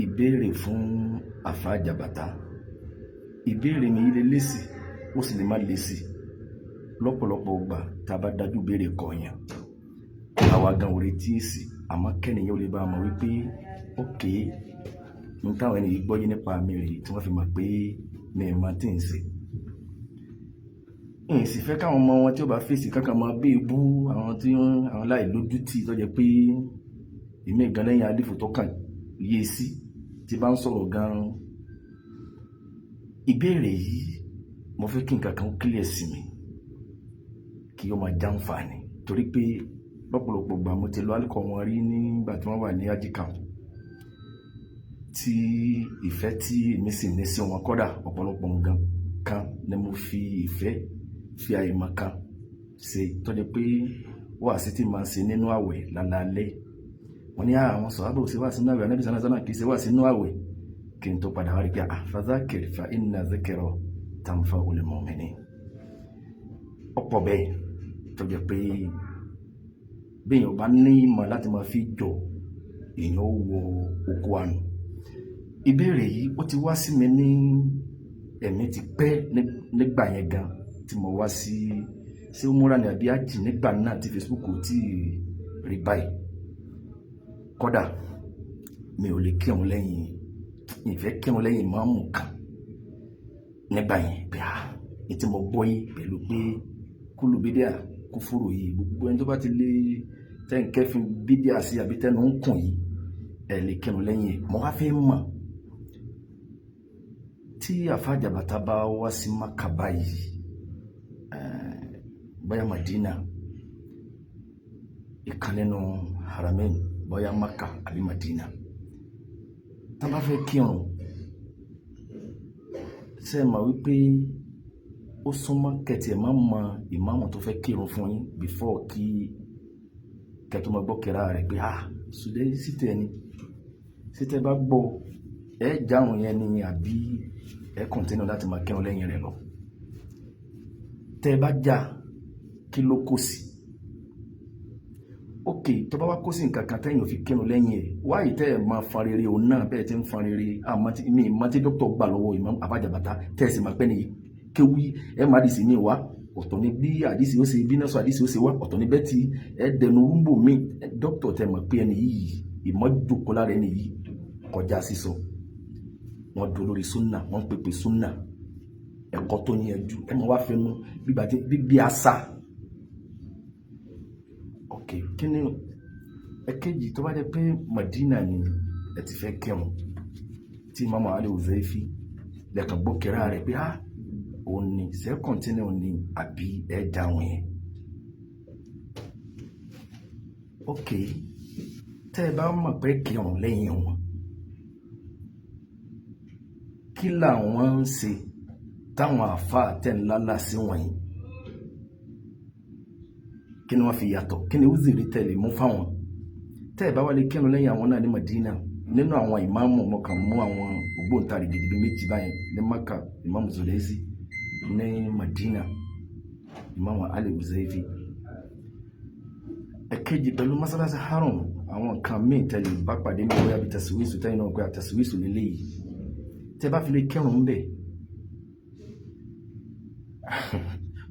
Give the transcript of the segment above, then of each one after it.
Ìbéèrè fún Àfáà Jàbàtà. Ìbéèrè mi yìí lè lésì, ó sì lè má lésì. Lọ́pọ̀lọpọ̀ ìgbà tá a bá dájú béèrè kọ̀ọ̀yàn, àwa gan ò retí èsì, àmọ́ kẹ́niyàn ó lè bá a mọ̀ wípé ókè ní táwọn ẹni yìí gbọ́yé nípa mi rèé tí wọ́n fi mọ̀ pé mi ò mọ tí ń ṣe. N sì fẹ́ káwọn ọmọ wọn tí ó bá fèsì kankan mọ bí ebú àwọn tí wọ́n àwọn láì lójútì tó jẹ́ pé èmi gan lẹ́yìn alífò tó kàn yé sí tí bá ń sọ̀rọ̀ gan. Ìbéèrè yìí, mo fẹ́ kí nǹkan kan clear sí mi kí ó máa jàǹfààní, torí pé lọ́pọ̀lọpọ̀ ìgbà mo ti lọ alcohol wọn rí nígbà tí wọ́n wà ní Ajikam, tí ìfẹ́ tí èmi sì ní sí wọn, kọ́dà ọ̀pọ̀lọpọ̀ nǹkan kan ni mo fi ìfẹ́ fi àìmọ̀ kan ṣe, tó jẹ́ pé wàásí tí màá ṣe nínú àwẹ̀ lálaalẹ́. Wọ́n ní àwọn sọ̀hábà ò ṣe wá sínú àwẹ̀, Ànábì sánà sánà kì í ṣe wá sínú àwẹ̀. Kí n tó padà wá rí pé fadhakir fa inna dhikra tanfa'ul mu'minin. Ọ̀pọ̀ bẹ́ẹ̀ tó jẹ́ pé bí èèyàn bá ní ìmọ̀ láti máa fi jọ èèyàn, ó wọ oko àná. Ìbéèrè yìí, ó ti wá sí mi ní ẹ̀mí ti pẹ́ nígbà yẹn gan tí mo wá sí umura ní àbí àjì nígbà náà tí Facebook ò tí ì rí báyìí. Kódà mi ò lè kírun lẹ́yìn, ìfẹ́ kírun lẹ́yìn ìmáàmù kan nígbà yẹn pé ètí mo gbọ́ yìí pẹ̀lú pé kúlù bídíà kúfúrú yìí, gbogbo ẹni tó bá ti lè tẹ́ǹkẹ́ fi bídíà sí àbí tẹ́nu ń kùn yìí, ẹ̀ lè kírun lẹ́yìn ẹ̀. Mo wá fẹ́ mọ̀ tí Àfáà Jàbàtà bá wá sí Mákà báyìí, bóyá Madina, ìkan nínú Haramain, bóyá Maka àbí Madina, tá bá fẹ́ kírun, ṣe é mọ̀ wípé ó súnmọ́ kẹtì ẹ̀ máa mọ ìmáàmù tó fẹ́ kírun fún yín before kí kẹtù máa gbọ́ kẹra rẹ̀ pé sùdẹ́ sítẹ̀ ni sítẹ̀ bá gbọ́ ẹ jáàrùn yẹn ni, àbí ẹ continue láti máa kírun lẹ́yìn rẹ̀ lọ? Tẹ́ ẹ bá já, kí ló kó sí? Ok, tó bá wá kó sí nǹkan kan tẹ́yìn ò fi kírun lẹ́yìn ẹ̀, wáyé tẹ́ ẹ̀ máa fa rere òun náà bẹ́ẹ̀ tí ń fa rere, àmọ́ tí mi ìmọ̀ tí dókítà gbà lọ́wọ́ ìmọ̀ Àfáà Jàbàtà, tẹ́ ẹ̀ sì máa pẹ́ ní kéwí ẹ̀ má dì sí ní wá. Ọ̀tọ̀ ni bí àdìsí ó ṣe, bí náà sọ àdìsí ó ṣe wá, ọ̀tọ̀ ni bẹ́ẹ̀ tí ẹ dẹnu rúmbò mi. Dókítà, tẹ́ mọ̀ pé ẹni yìí, ìmọ̀ jòkó lára ẹni yìí kọjá sísọ. Wọ́n dúró lórí súnà, wọ́n ń pèpè súnà, ẹ̀kọ́ tó yẹjú ẹ máa wá fẹnu bíbí àṣà. Ok, kí ni ẹ̀kejì? Tó bá jẹ́ pé Madina ni ẹ ti fẹ́ kírun, tí Imam Ali Uzaifi lẹ́kàn gbọ́ kẹrà rẹ̀ pé òun ni ṣe continue ni àbí ẹ dáhùn yẹn? Ok, tẹ́ ẹ bá mọ̀ pé kírun lẹ́yìn wọn, kí làwọn ń ṣe táwọn àáfàá tẹ̀ ń lálà sí wọ̀nyí? Kí ni wọ́n fi yàtọ̀? Kí ni uziri tẹ̀lé mú fáwọn tẹ́ ẹ̀ bá wá lè kírun lẹ́yìn àwọn náà ní Madina? Nínú àwọn ìmáàmù, mo kàn mú àwọn ògbóǹtarìgì bíi méjì báyìí: ní Maka, ìmáàmù Zulezi; ní Madina, ìmáàmù Ali Uzaifi. Ẹ̀kejì, pẹ̀lú masalasi Haram, àwọn nǹkan míì tẹ̀lé bá pàdé ní bóyá bíi tẹ̀síwìsù tẹ́yìn náà pé tẹ̀síwìsù lélẹ́yìí, tẹ́ bá fi lè kírun ń bẹ̀,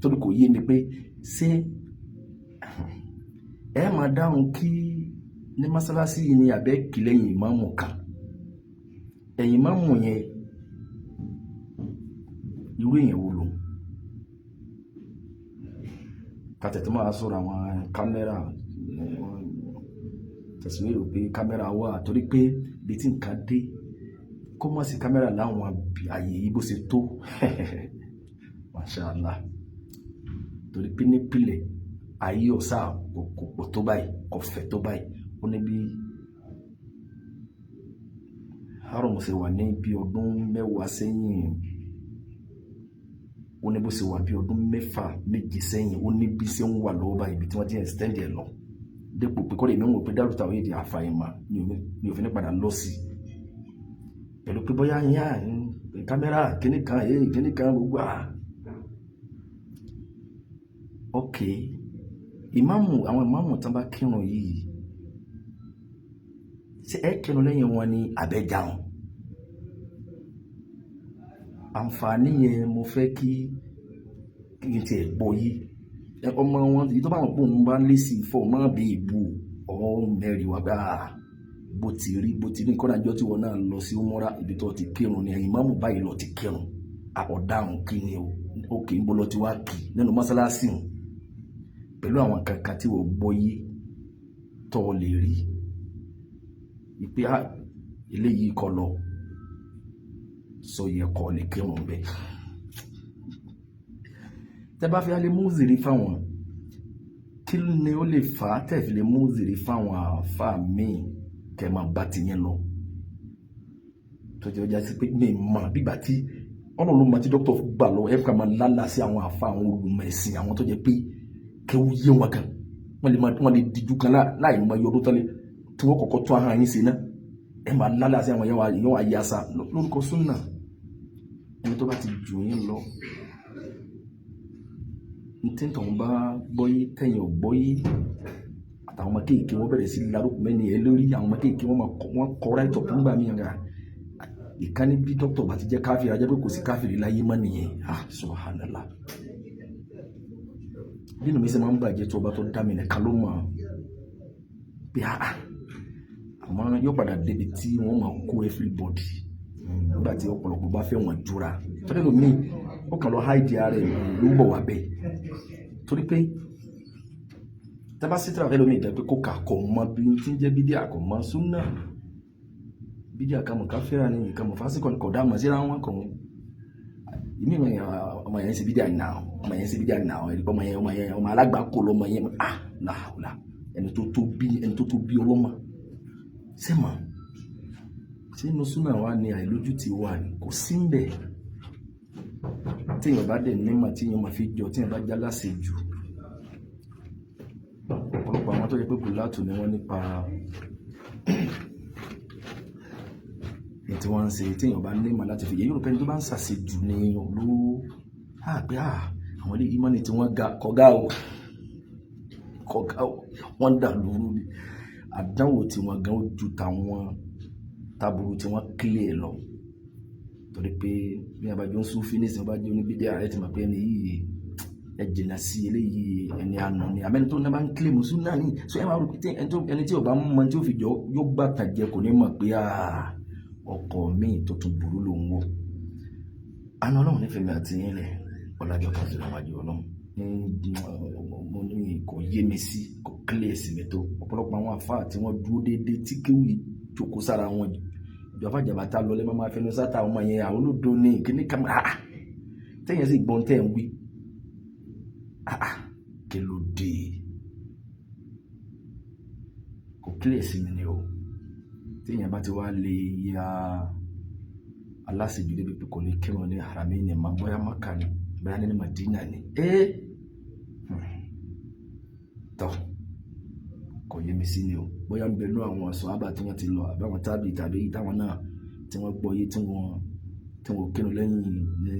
torí kò yé mi pé ṣé ẹ máa dáhùn kí ní mọ́sálásí yìí ni àbẹ́ kì lẹ́yìn ìmáàmù kan, ẹ̀yìn ìmáàmù yẹn, irú èèyàn wo lòun? Kàtẹ̀tẹ̀ máa sọ̀rọ̀ àwọn kámẹ́rà tẹ̀síwèrò pé kámẹ́rà wà, torí pé bí tí nǹkan dé, kó mọ̀ sí kámẹ́rà láwọn àyè yìí bó ṣe tó, masha Allah, torí pé nípìnlẹ̀ ayé ọ̀sá kò pọ̀ tó báyìí, kò fẹ̀ tó báyìí. Ó ní bí Haram ṣe wà ní bí ọdún 10 sẹ́yìn, ó ní bó ṣe wà bí ọdún 6, 7 sẹ́yìn, ó ní bí ṣe ń wà lọ́wọ́ báyìí, ibi tí wọ́n ti extend ẹ̀ lọ dépò pé kọ́lé mi ń wò pé dárúta òye di àfàìmọ̀ ní òfin padà lọ sí pẹ̀lú pé bóyá yá kámẹ́rà kíní kan, èyí kíní kan, gbogbo à. Ok, ìmáàmù, àwọn ìmáàmù tán bá kírun yìí, Ṣé ẹ kírun lẹ́yìn wọn ni àbẹ́jà wọn? Àǹfààní yẹn mo fẹ́ kí n tiẹ̀ gbọ́ yìí. Ọmọ wọn èyí tó bá wọn pò ń bá lé sí fọ́ má bí ìbú ọ̀hún mẹ́rin wá gbà bó ti rí bó ti ní. Kọ́nà ìjọ tí wọn náà lọ sí umura, ibi tó ti kírun ni ẹ̀yìn mọ́mù báyìí lọ ti kírun. Àọ̀dáhùn kí ni o? Ó kì í bó lọ ti wá kì nínú mọ́sálásí hùn pẹ̀lú àwọn kankan tí wọ́n gbọ́ yé tó lè rí ìpè eléyìí kọ lọ sọ yẹ kọ lè kírun bẹ́ẹ̀. Tẹ́ bá fi alẹ́ mú zèrè fáwọn, kí ni ó lè fà á tẹ́ fi lè mú zèrè fáwọn àáfàá míì kẹ́ máa bá ti yẹn lọ, tó jẹ́ ọjà sí pé mi mọ̀ bígbà tí ọlọ́run ló mọ tí dókítà gbà lọ? Ẹ fà máa lálàá sí àwọn àáfàá, àwọn olùmọ̀ ẹ̀sìn, àwọn tó jẹ́ pé kẹ́wù yé wọn gan, wọ́n lè díjú kan láì mọ iye ọdún tán tí wọ́n kọ́kọ́ tún ahọ́n yín sí náà. Ẹ máa lálàá sí àwọn yẹn wà yasa lórúkọ súnà. Ẹni tó bá ti jù yín lọ, ntí tọ̀hún bá gbọ́yé tẹ̀yìn ò gbọ́yé, àtàwọn ọmọ kéèké wọ́n bẹ̀rẹ̀ sí larúkù mẹ́ni ẹ lórí. Àwọn ọmọ kéèké wọ́n kọ́ right up nígbà míì yàrá ìkànnì. Bí dókítà bá ti jẹ́ káfíìrì, ajẹ́ pé kò sí káfíìrì láyé mọ́ nìyẹn. Ah, subhanallah! Bínú mi ṣe máa ń bàjẹ́ tó ọba tó dá mi nìkan ló mọ̀ bí. Ah, àmọ́ yóò padà débi tí wọ́n máa kó everybody nígbà tí ọ̀pọ̀lọpọ̀ bá fẹ́ wọ́n jura. Torí lómi ó kàn lọ hide ara ẹ̀ ló ń bọ̀ wá bẹ́ẹ̀, torí pé tábà sítra fẹ́ lómi ìdá pé kó kà kọ̀ mọ́ bí tí ń jẹ́ bídíà, kò mọ́ súnà, bídíà kan mọ̀ káfíra ni, nǹkan mọ̀ fásikọ̀ kò dá mọ̀ síra wọn kò ìmí. Ọmọ yẹn ń ṣe bídíà náà, ọmọ yẹn ń ṣe bídíà náà, ọmọ yẹn, ọmọ yẹn, ọmọ alágbàkó lọmọ yẹn. Ah, làwùlà! Ẹni tó tó bí, ẹni tó tó bí ọlọ́mọ sẹ́mọ̀ sínú súnà wa ni àìlójútì wà ní kò sí ń bẹ̀. Téèyàn bá dẹ̀ nímọ̀ tí èèyàn máa fi jọ, téèyàn bá já láṣẹ jù, ọ̀pọ̀lọpọ̀ àwọn tó yẹ pé kò látò ní wọ́n nípa ní tí wọ́n ń ṣe. Téèyàn bá nímọ̀ láti fi yẹ yóò pẹ́ni tó bá ń ṣàṣejù ní ló pé àwọn ilé ìmọ̀ni tí wọ́n ga kọ̀gá o, kọ̀gá o, wọ́n dà lóru ni. Àdánwò tí wọ́n gan ju tàwọn táburú tí wọ́n clear lọ, torí pé bí wọ́n bá jọ ń sún fínísì, wọ́n bá jọ ní bídí ààrẹ ti mọ̀ pé ẹni yìí, ẹ jìnnà sí eléyìí, ẹni àná ni. Àmẹ́ni tó ní bá ń kílè mùsùlùmí náà ní so ẹ máa rò pé ẹni tí ò bá mọ tí ó fi jọ yóò gbà tàjẹ, kò ní mọ̀ pé ọkọ̀ míì tó tún burú ló ń wọ̀. Àná Ọlọ́run nífẹ̀ẹ́ mi àti yín lẹ̀ ọ̀làjọ kan sí lọ́wọ́jú Ọlọ́run. Mo ní kò yé mi sí, kò clear sí mi tó. Ọ̀pọ̀lọpọ̀ àwọn àfáà tí wọ́n dúró déédéé tí kéwì jókòó sára wọn jù afájàbàtà lọ lẹ́mọ́ máa fẹnu sáta ọmọ yẹn, àwọn olódo ní kíní kan tẹ́yìn sì gbọ́n tẹ́ ń wí. Kí ló dé? Kò clear sí mi ni o. Téèyàn bá ti wá lè ya aláṣejù débi pé kò ní kírun ní Haramaini mọ́, bóyá Maka ni, bóyá ní Madina ni, tọ́ kò yé mi sí ni o. Bóyá ń bẹnu àwọn sàhábà tí wọ́n ti lọ, àbí àwọn tábì tàbí táwọn náà tí wọ́n gbọ́ yé, tí wọ́n kírun lẹ́yìn ní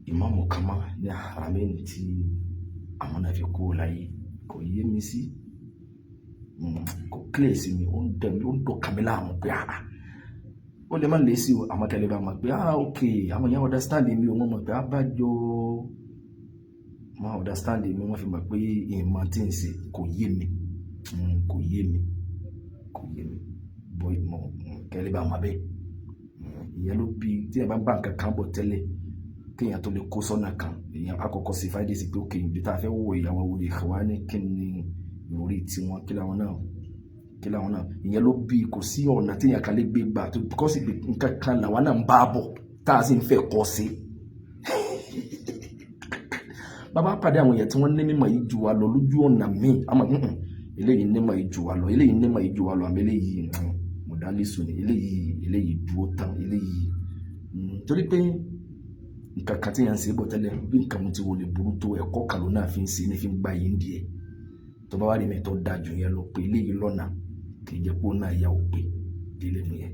ìmáàmù kan mọ́ ní Haramaini tí àwọn náà fi kú láyé, kò yé mi sí, kò clear sí mi. Ó ń dẹ̀ mí, ó ń dọ̀kà mí láàmú pé ó lè má lè sí o. Àmọ́ kẹlẹ́ bá mọ̀ pé ok, àwọn èèyàn understand mi o. Wọ́n mọ̀ pé abájọ wọ́n understand mi, wọ́n fi mọ̀ pé ìmọ̀ tí ń ṣe kò yé mi, kò yé mi, kò yé mi bọ́ ìmọ̀. Kẹlẹ́ bá mọ̀ bẹ́ẹ̀. Ìyẹn ló bí tí ẹ bá bá nǹkan kan bọ̀ tẹ́lẹ̀, kéèyàn tó lè kó sọ́nà kan, èèyàn àkọ́kọ́ sí fáìdì sí pé ok, ibi tá a fẹ́ wò ìyàwó wòlé ìwà ní kí ni ìròrí tiwọn, kí làwọn náà, kí làwọn náà. Ìyẹn ló bí kò sí ọ̀nà téèyàn kan lè gbé gbà tó because nǹkan kan làwọn náà ń bá bọ̀ tá a sì ń fẹ́ kọ́ sí. Bàbá pàdé àwọn èèyàn tí wọ́n ní mímọ̀ yìí ju wa lọ lójú ọ̀nà míì, àmọ́ eléyìí nímọ̀ yìí ju wa lọ, eléyìí nímọ̀ yìí ju wa lọ, àmọ́ eléyìí mọ̀dálísù ni, eléyìí dúró tán, eléyìí torí pé nǹkan kan tí yẹn ń ṣe bọ̀ tẹ́lẹ̀, bí nǹkan mo ti wò lè burú tó, ẹ̀kọ́ kan ló náà fi ń ṣe ní fi ń gbá yín díẹ̀. Tó bá wà rí mi tó da jù yẹn lọ pé eléyìí lọ́nà kì í jẹ́ pé ó náà yà ó pé délé mu yẹn.